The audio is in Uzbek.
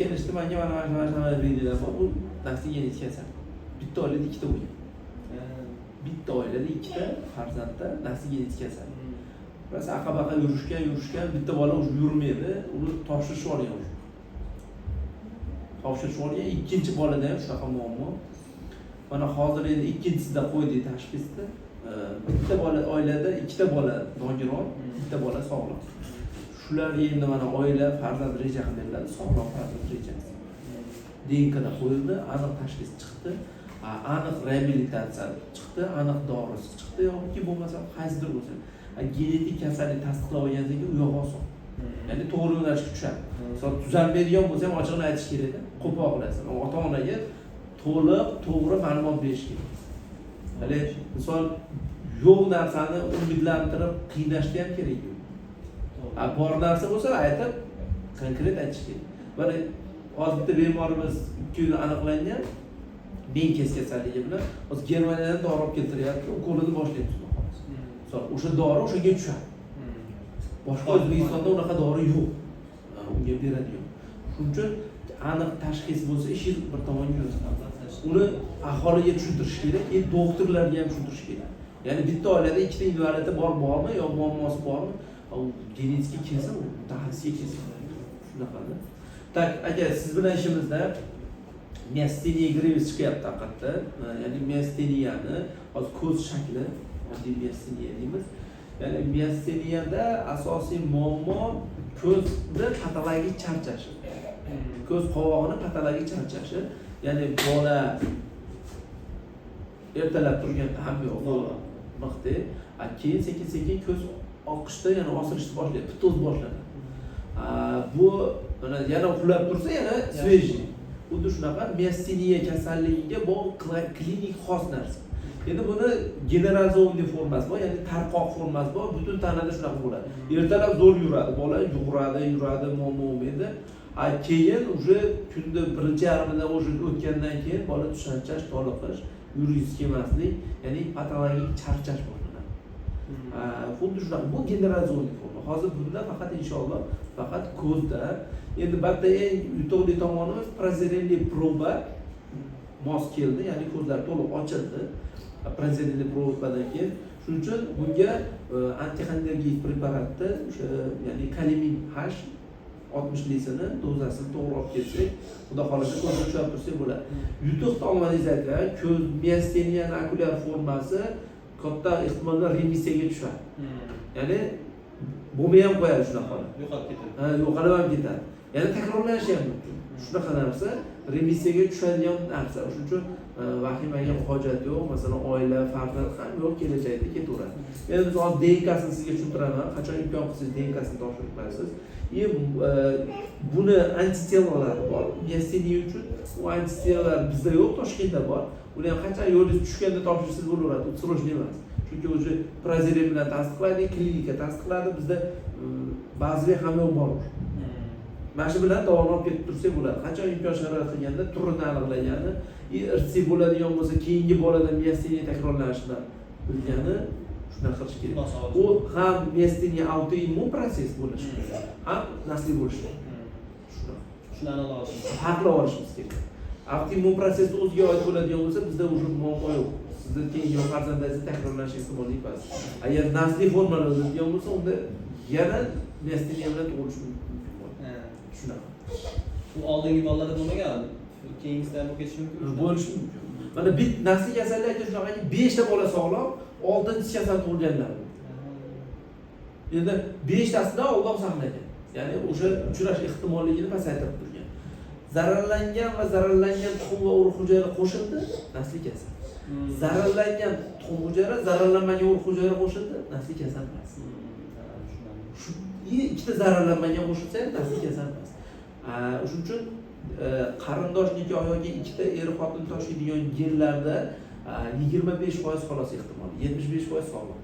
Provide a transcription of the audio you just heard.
Kelishdi manga, mana shunaqa belgilar bor, bu nasliy genetik kasal. Bitta oilada ikkita bo'lgan, bitta oilada ikkita farzandda nasliy genetik kasal. Rosa aqa baqa yurishgan, yurishgan, bitta bola уже yurmaydi, uni topshirishib olgan, уже topshirishib olgan. Ikkinchi bolada ham shunaqa muammo. Mana hozir endi ikkinchisida qo'ydik tashxisni. Bitta bola, oilada ikkita bola nogiron, bitta bola sog'lom. Shularga endi mana oila farzand reja qilib beriladi, sog'lom farzand rejasi. ДНК da qo'yildi, aniq tashxis chiqdi, aniq reabilitatsiya chiqdi, aniq dorisi chiqdi yoki bo'lmasa qaysidir bo'lsa. Genetik kasallik tasdiqlab olgandan keyin u yog'i oson, ya'ni to'g'ri yo'nalishga tushadi. Misol, tuzalmaydigan bo'lsa ham ochig'ini aytish kerakda, qo'pol qilasan, ota onaga to'liq, to'g'ri ma'lumot berish kerak. Haligi, misol, yo'q narsani umidlantirib qiynashni ham kerak yo'q. Bor narsa bo'lsa, aytib, konkret aytish kerak. Mana hozir bitta bemorimiz 2 yil aniqlangan Menkes kasalligi bilan, hozir Germaniyadan dori olib keltiryapti, ukolini boshlaymiz, xudo xohlasa. Misol, o'sha dori o'shanga tushadi. Boshqa O'zbekistonda unaqa dori yo'q unga beradigan. Shuning uchun aniq tashxis bo'lsa, ishingiz bir tomonga yuradi. Uni aholiga tushuntirish kerak, keyin doktorlarga ham tushuntirish kerak. Ya'ni bitta oilada ikkita invalidi bor, bormi yo muammosi bormi, u genetika kelsa, u mutaxassisga kelsa, shunaqada. Так, aka, siz bilan ishimizda miasteniya gravis chiqyapti haqiqatda. Ya'ni miasteniyani hozir ko'z shakli, oddiy miasteniya deymiz. Ya'ni miasteniyada asosiy muammo ko'zni patologik charchashi, ko'z qovog'ini patologik charchashi. Ya'ni bola ertalab turganda hamma yoq miqda, keyin sekin sekin ko'z oqishda, yana osilishni boshlaydi, ptoz boshlanadi. Bu mana yana uxlab tursa, yana свежий. Xuddi shunaqa miasteniya kasalligiga bu klinik xos narsa. Endi buni генерализованный formasi bor, ya'ni tarqoq formasi bor, butun tanada shunaqa bo'ladi. Ertalab zo'r yuradi bola, yuguradi, yuradi, muammo bo'lmaydi. Keyin уже kunni birinchi yarmida уже o'tgandan keyin bola charchash, toliqish, yurgisi kelmaslik, ya'ni patologik charchash boshlanadi. Xuddi shunaqa, bu генерализованный forma. Hozir bunda faqat, inshaalloh, faqat ko'zda. Endi bitta eng yutuqli tomonimiz, прозрение проба mos keldi, ya'ni ko'zlar to'liq ochildi прозрение probadan keyin. Shuning uchun bunga antixolinergik preparatni, o'sha, ya'ni Kalimin H 60lisini dozasini to'g'ri olib kelsak, xudo xohlasa, ko'zni ushlab tursak bo'ladi. Yutuq tomoningiz aytgan, ko'z miasteniyani okulyar formasi katta ehtimol bilan remissiyaga tushadi, ya'ni bo'lmay ham qo'yadi shunaqa holat. Yo'qolib ketadi. Ha, yo'qolib ham ketadi, ya'ni takrorlanishi ham mumkin. Shunaqa narsa, remissiyaga tushadigan narsa. Shuning uchun vahimaga hojat yo'q. Masalan, oila, farzand ham yo'q, kelajakda ketaveradi. Endi biz hozir ДНК sini sizga tushuntiraman, qachon imkon qilsangiz, ДНК sini topshirib qo'yasiz. И buni антитела lari bor miasteniya uchun. U антитела lar bizda yo'q, Toshkentda bor. Uni ham qachon yo'lingiz tushganda topshirsangiz bo'laveradi, u срочный emas, chunki уже прозрение bilan tasdiqlaydi, klinika tasdiqladi. Bizda bazaviy hamma yoq bor уже. Mana shu bilan davom olib ketib tursak bo'ladi. Qachon imkon sharoit qilganda turini aniqlagani и irsiy bo'ladigan bo'lsa, keyingi bolada miasteniya takrorlanishini bilgani, shunaqa qilish kerak. U ham miasteniya autoimmun protsess bo'lishi mumkin, ham nasliy bo'lishi mumkin. Shunaqa. Shuni aniqlab olishimiz. Farqlab olishimiz kerak. Avtoimmun protsessni o'ziga oid bo'ladigan bo'lsa, bizda уже muammo yo'q, sizni keyingi farzandlaringizni takrorlanish ehtimoli past. Agar nasliy formalar bo'ladigan bo'lsa, unda yana miasteniya bilan tug'ilishi mumkin bo'ladi. Shunaqa. U oldingi bolalarda bo'lmagan, keyingisida ham bo'lib ketishi mumkin. Bo'lishi mumkin. Mana bit nasliy kasallik, aka, shunaqaki, beshta bola sog'lom, oltinchisi kasal tug'ilganlar. Endi beshtasidan Olloh saqlagan, ya'ni o'sha uchrash ehtimolligini pasaytirib turgan. Zararlangan va zararlangan tuxum va urug' hujayra qo'shildi, nasliy kasal. Zararlangan tuxum hujayra, zararlanmagan urug' hujayra qo'shildi, nasliy kasal emas. Tushunarli. Shu ikkita zararlanmagan qo'shilsa ham nasliy kasal emas. Shuning uchun qarindosh nikoh yoki ikkita er xotin toshiydigan genlarda 25% xolos ehtimol, 75% sog'lom.